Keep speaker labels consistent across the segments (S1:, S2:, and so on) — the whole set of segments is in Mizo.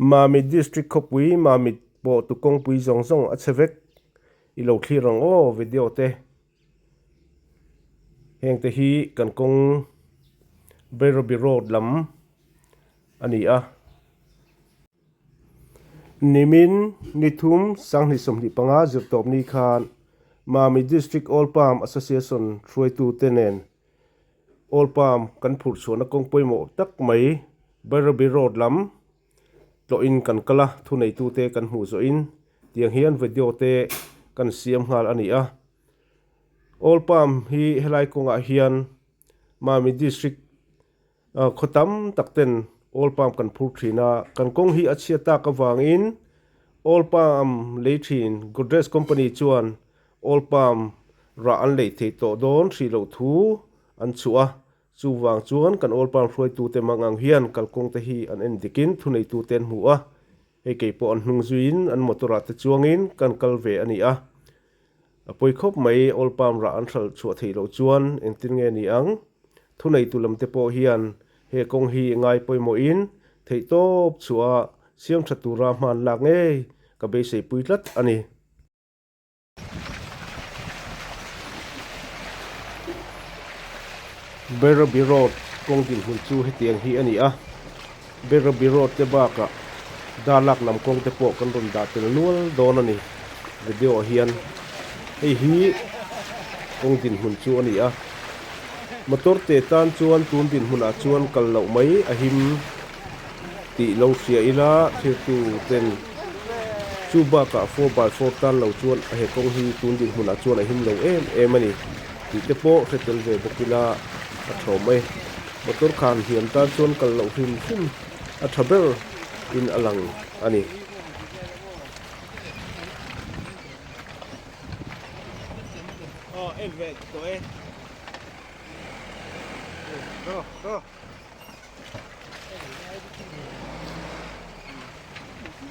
S1: Mamit District khawpui Mamit pawh tu kawngpui zawng zawng a chhe vek i lo thlir ang aw video te. Heng te hi kan kawng Bairabi Road lam a ni a. Nimin nithum sanghnih 25 zirtawp ni khan Mami District Oil Palm Association hruaitute nen Oil Palm kan phurh chhuahna kawng pawimawh tak mai Bairabi Road lam tlawhin kan kal a, thuneitute kan hmuh zawhin tiang hian video te kan siam nghal a ni a. Oil Palm hi helai kawngah hian Mami District Khaw tam tak ten Oil Palm kan phur thin a, kan kawng hi a chhiat tak avangin Oil Palm lei thin Godrej Company chuan Oil Palm rah an lei theih tawh dawn hrih loh thu an chhuah a, chuvang chuan kan Oil Palm hruaitute mang ang hian kalkawng te hi an en dikin thuneitute an hmu a, hei kei pawh an hnung zuiin an motor ah te chuangin kan kal ve a ni a. A pawi khawp mai, Oil Palm rah an hralh chhuah theih loh chuan engtin nge ni ang? Thuneitu lam te pawh hian he kawng hi ngai pawimawhin theihtawp chhuah siam tha tura hman lak ngei ka beisei pui tlat a ni. Bairabi Road kawng dinhmun chu hetiang hi a ni a, Bairabi Road te bakah Darlak lam kawng te pawh kan rawn dah tel nual dawn a ni. Video ah hian hei hi kawng dinhmun chu a ni a, motor te tan chuan tun dinhmunah chuan kal loh mai a him tih lo hria ila thirtu ten chu bakah 4x4 tan lo chuan a he kawng hi tun dinhmunah chuan a him lo em em a ni tih te pawh hre tel ve bawk ila a tha awm e. Motor khan hniam tan chuan kal loh hrim hrim a tha ber in a lang a ni.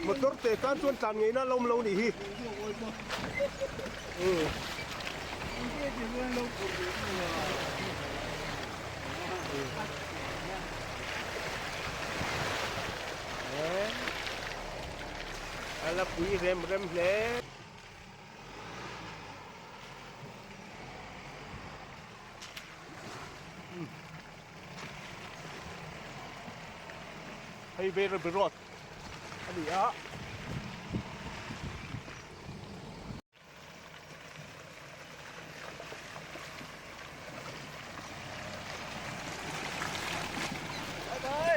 S1: Motor te tan chuan tlan ngeina la awm lo nih hi. A la pui rem rem hle. Hei Bairabi Road a ni a.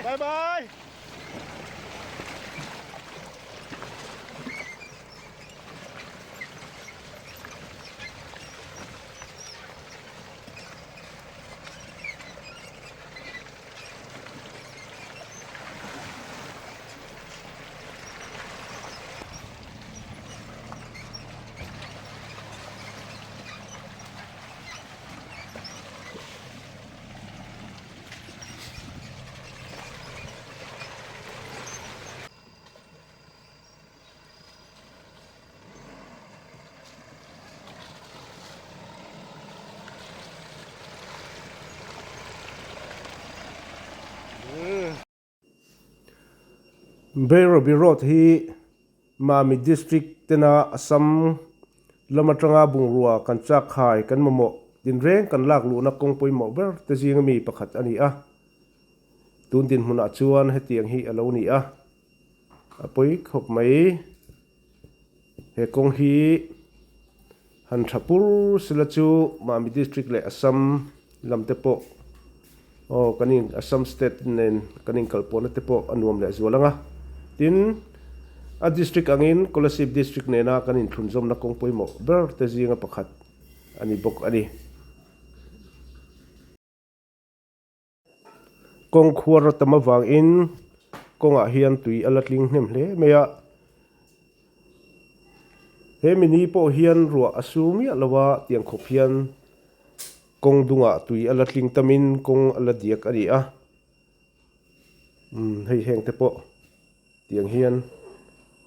S1: Bye bye. Bairabi Road hi Mami District tena Assam lam atanga bungrua kan chak khai kan mamawh tinreng kan lak luhna kawng pawimawh ber te zinga mi pakhat a ni a. Tun dinhmunah chuan hetiang hi a lo ni a, a pawi khawp mai. He kawng hi han tha pur sela chu Mami District leh Assam lam te pawh aw kan in Assam state nen kan inkalpawhna te pawh a nuam leh zual ang a. Tin, a district angin Kolasib District nena kan inthlunzawmna kawng pawimawh ber te zinga pakhat a ni bawk a ni. Kawng khuar a tam avangin kawngah hian tui a la tling hnem hle mai a, he mini pawh hian ruah a su miah lo a tiang khawp hian kawng dungah tui a la tling tamin kawng a la diak a ni a, umm hei heng te pawh tiang hian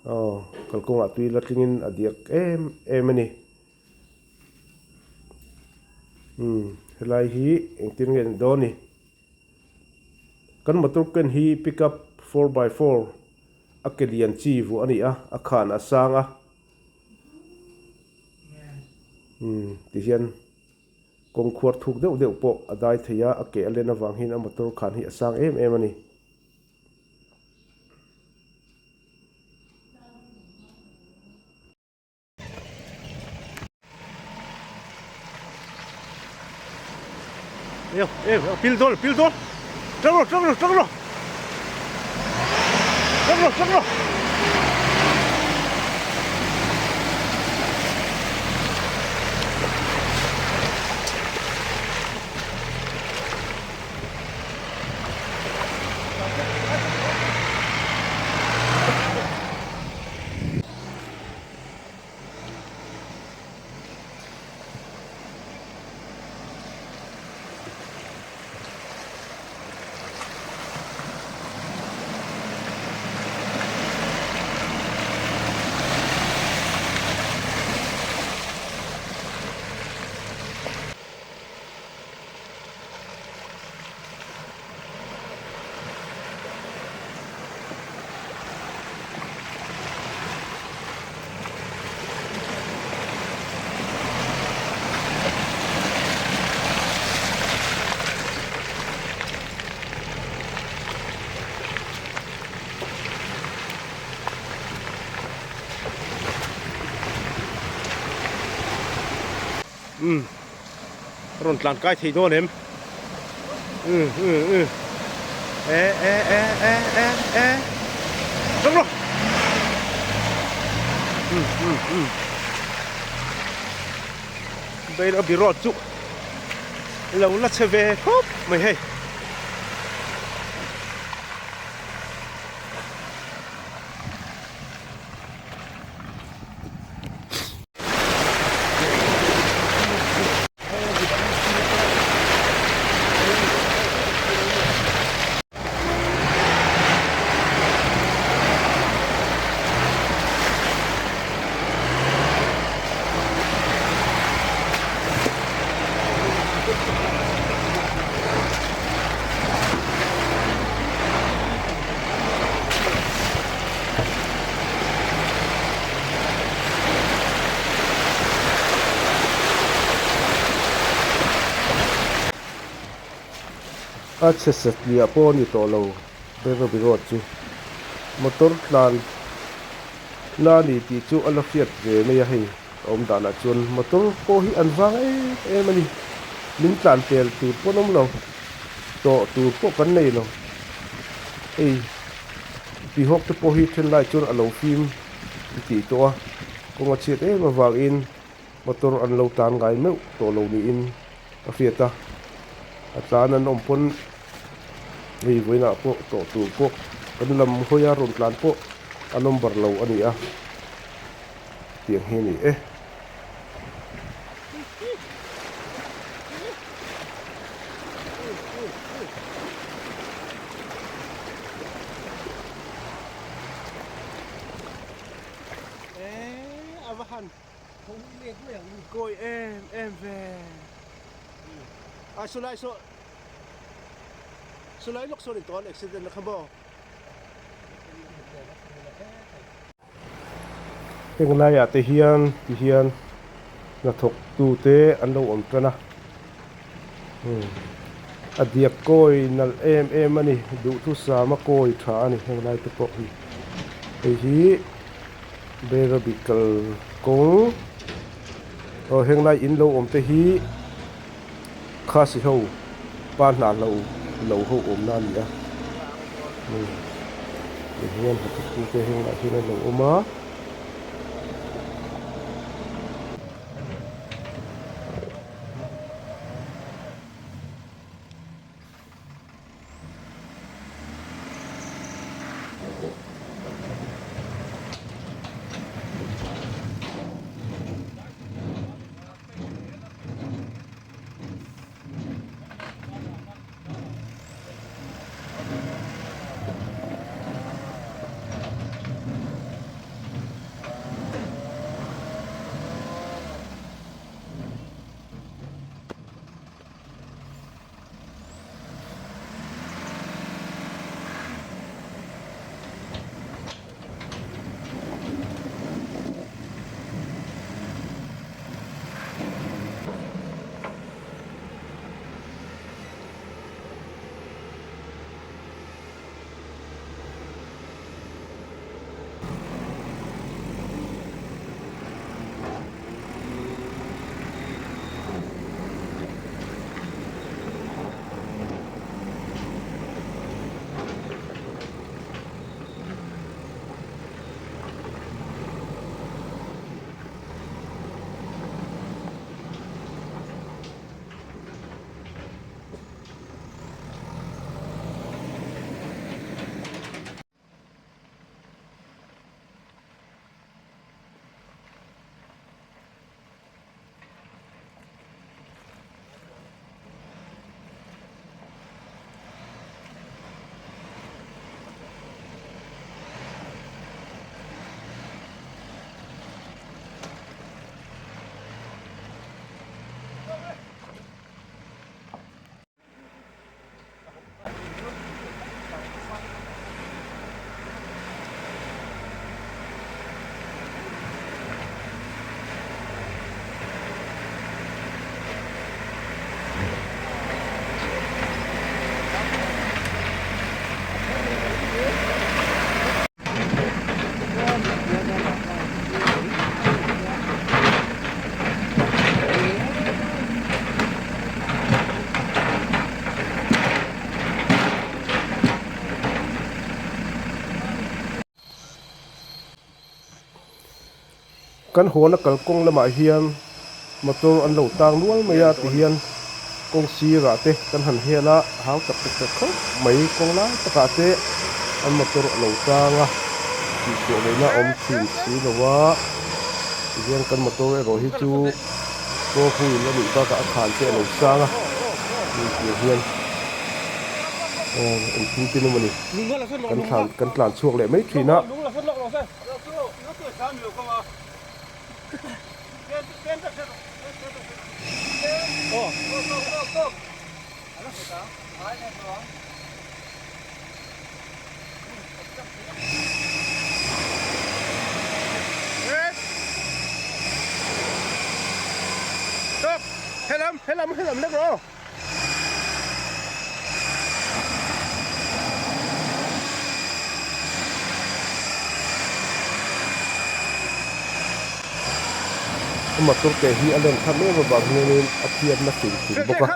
S1: aw kalkawngah tui la tlingin a diak em em a ni. Umm helai hi engtin nge ni dawn ni kan motor ken hi pickup 4x4 A ke lian chi vuah a ni a, a khan a sang a. Umm tihian kawng khuar thuk deuh deuh pawh a dai thei a, a ke a len avang hian a motor khan hi a sang em em a ni. Pil dawn pil dawn tang rawh tang rawh tang rawh tang rawh tang rawh. Umm rawn tlan kai thei dawn em umm umm umm e e e e e e ṭang rawh umm umm umm Bail a birawt chu lo la che ve khawp mai hei. A chhe satliah pawh a ni tawh lo Bernaby Road chu motor tlan na a ni tih chu a la hriat ve mai a hei a awm danah chuan motor pawh hi an vang em em a ni min tlan pel tur pawh an awm lo tawh tur pawh kan nei lo hei. Tihawk te pawh hi then lai chuan a lo fim ti tih tawh a, kawng a chhiat em avangin motor an lo tlan ngai meuh tawh lo niin a hriat a, a tlan an awm pawn hei vawiinah pawh tawh tur pawh kan lam hawi a rawn tlan pawh a number lo a ni a, tiang hi a ni e. Kawi em em ve a sulai saw sulai lawk sawn in tawn accident na kha maw. Heng laiah te hian ti hian hnathawk tu te an lo awm tan a a diak kawi nalh em em a ni duhthusam a kawi tha a ni heng lai te pawh hi hei hi Bairabi kalkawng aw heng lai in lo awm te hi Khasi ho pa hna lo lo ho awmna a ni a tihian hnathawktu te heng lah hian an lo awm a. Kan hawna kalkawng lamah hian motor an lo tang nual mai a tihian kawng sirah te kan han hel a, hau tak tak tak khawp mai kawng lai takah te an motor a lo tang a, tihchhuah ngaihna a awm thin si lo a, tihian kan motor erawh hi chu four wheel a nih bakah a khan te a lo sang a, tiang hian engtin tin emaw ni kan thlan kan tlan chhuak leh mai thin a. A motor ke hi a len khat em avang hianin a phiatna hrim hrim bawk a,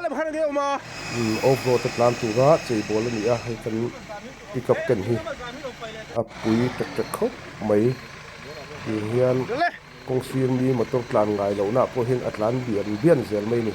S1: off road a tlan tura cheibawl a ni a, hei kan pickup ken hi a pui tek tek khawp mai tih hian. Kawng sir mi motor tlan ngai lohna pawh hian a tlan bian bian zel mai a ni.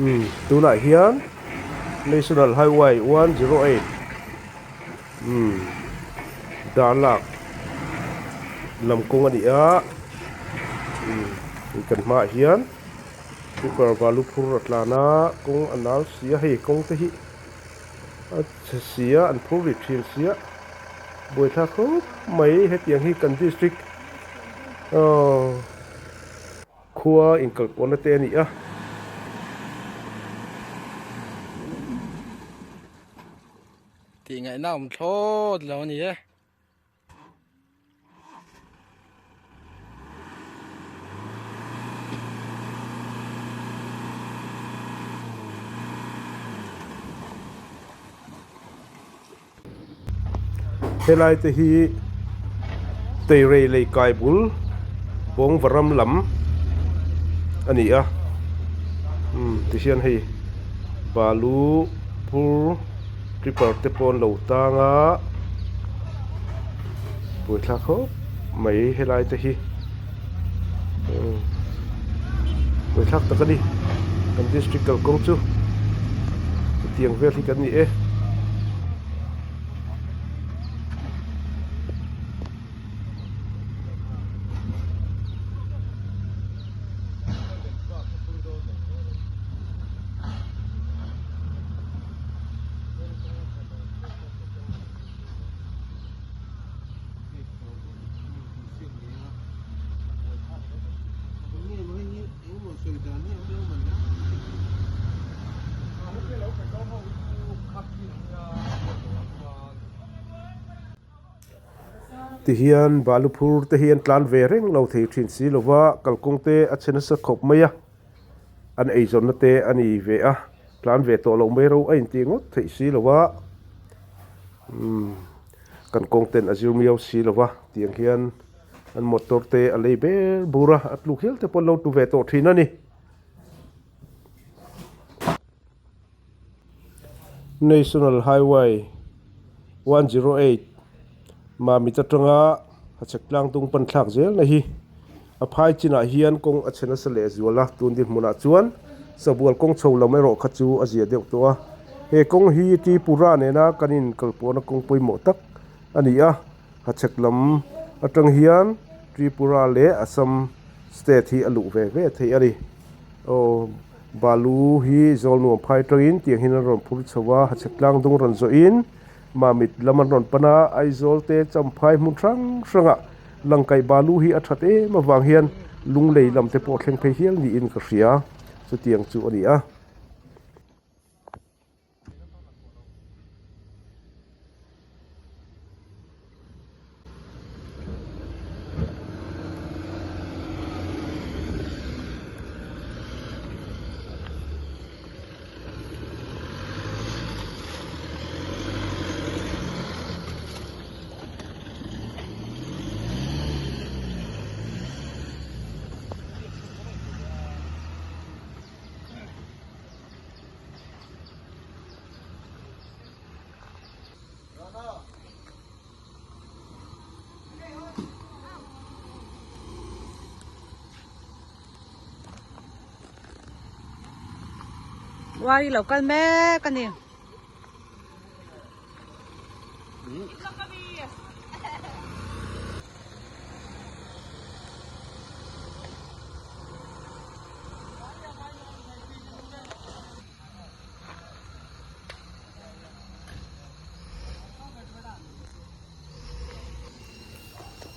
S1: Umm tunah hian National Highway 108 umm Darlak lam kawng a ni a umm kan hmaah hian cooker balu phur a tlan a kawng a nal si a hei kawng te hi a chhe si a an phur ri thin si a buaithlak khawp mai hetiang hi kan district Aw khua inkalpawhna te a ni a.
S2: Tih ngaihna awm thlawt lo a ni e.
S1: Helai te hi Teirei lei kai bul bawng varam lam a ni a umm tihian hei balu phur creeper te pawh an lo tang a buaithlak khawp mai helai te hi umm buaithlak tak a ni kan district kalkawng chu hetiang vel hi kan ni e. Tihian balu phur te hi an tlan ve reng lo thei thin si lova kalkawng te a chhe nasa khawp mai a an eizawnna te a ni ve a tlan ve tawh loh mai ro a intih ngawt theih si lova umm kan kawng ten a zir miau si lova tiang hian an motor te a lei ber bur a a tluk hial te pawh an lo tu ve tawh thin a ni. National Highway 108 Mamit atanga Hachhek tlang tung pan thlak zel na hi a phai chinah hian kawng a chhe nasa leh zual a tun dinhmunah chuan sabual kawng chho lam erawh kha chu a zia deuh tawh a he kawng hi Tripura nena kan inkalpawhna kawng pawimawh tak a ni a Hachhek lam atang hian Tripura leh Assam state hi a luh ve ve theih a ni. Aw balu hi Zawlnuam phai atangin tiang hian an rawn phur chho a, Hachhek tlang dung rawn zawhin Mamit lam an rawn pan a, Aizawl te Champhai hmun hrang hrangah Langkaih balu hi a that em avang hian Lunglei lam te pawh thleng phei hial niin ka hria, chutiang chu a ni a.
S3: Uai lo kal mek a ni.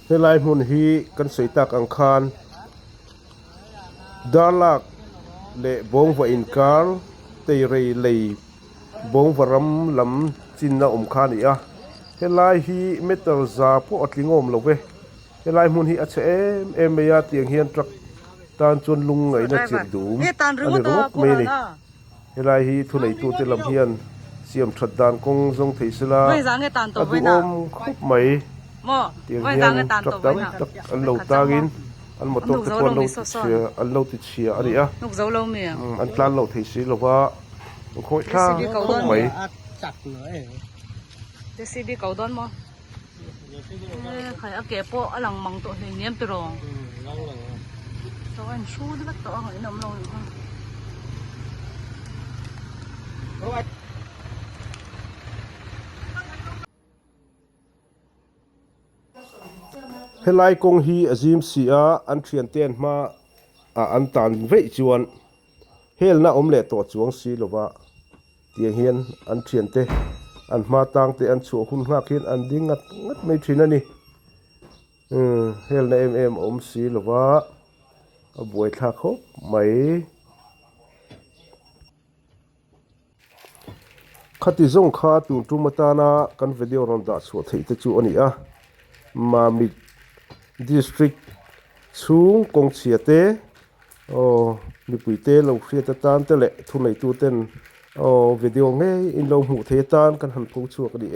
S1: Helai hmun hi kan sawi tak ang khan Darlak leh Bawngva inkar Teirei lei Bawngva ram lam chinna awm kha a ni a, helai hi meter za pawh a tling awm lo ve. Helai hmun hi a chhe em em mai a, tiang hian truck tan chuan lung ngaihna chirh dum a ni ringawt mai a ni. Helai hi thuneitute lam hian siam that dan kawng zawng thei sela a duhawm khawp mai. Tiang hian truck tam tak an lo tangin an motor te pawh an lo ti chhia an lo ti chhia a ni a, an tlan lo thei si lo va, an khawih thla khawp mai.
S3: Khai a ke pawh a lang mang tawh hlei nem tiraw chaw a in hrut vek tawh a ngaihna awm lo nih kha.
S1: Helai kawng hi a zim si a an thiante an hma ah an tan veih chuan helna awm leh tawh chuang si lova. Tiang hian an thiante an hma tang te an chhuah hun nghak hian an ding ngat ngat mai thin a ni. Umm helna em em a awm si lo va, a buaithlak khawp mai. Khati zawng kha tun tum atana kan video rawn dah chhuah theih te chu a ni a, Mamit District chhung kawngchhia te Aw mipui te lo hriat atan te leh thuneitu ten aw video ngei in lo hmuh thei atan kan han pho chhuak a ni e.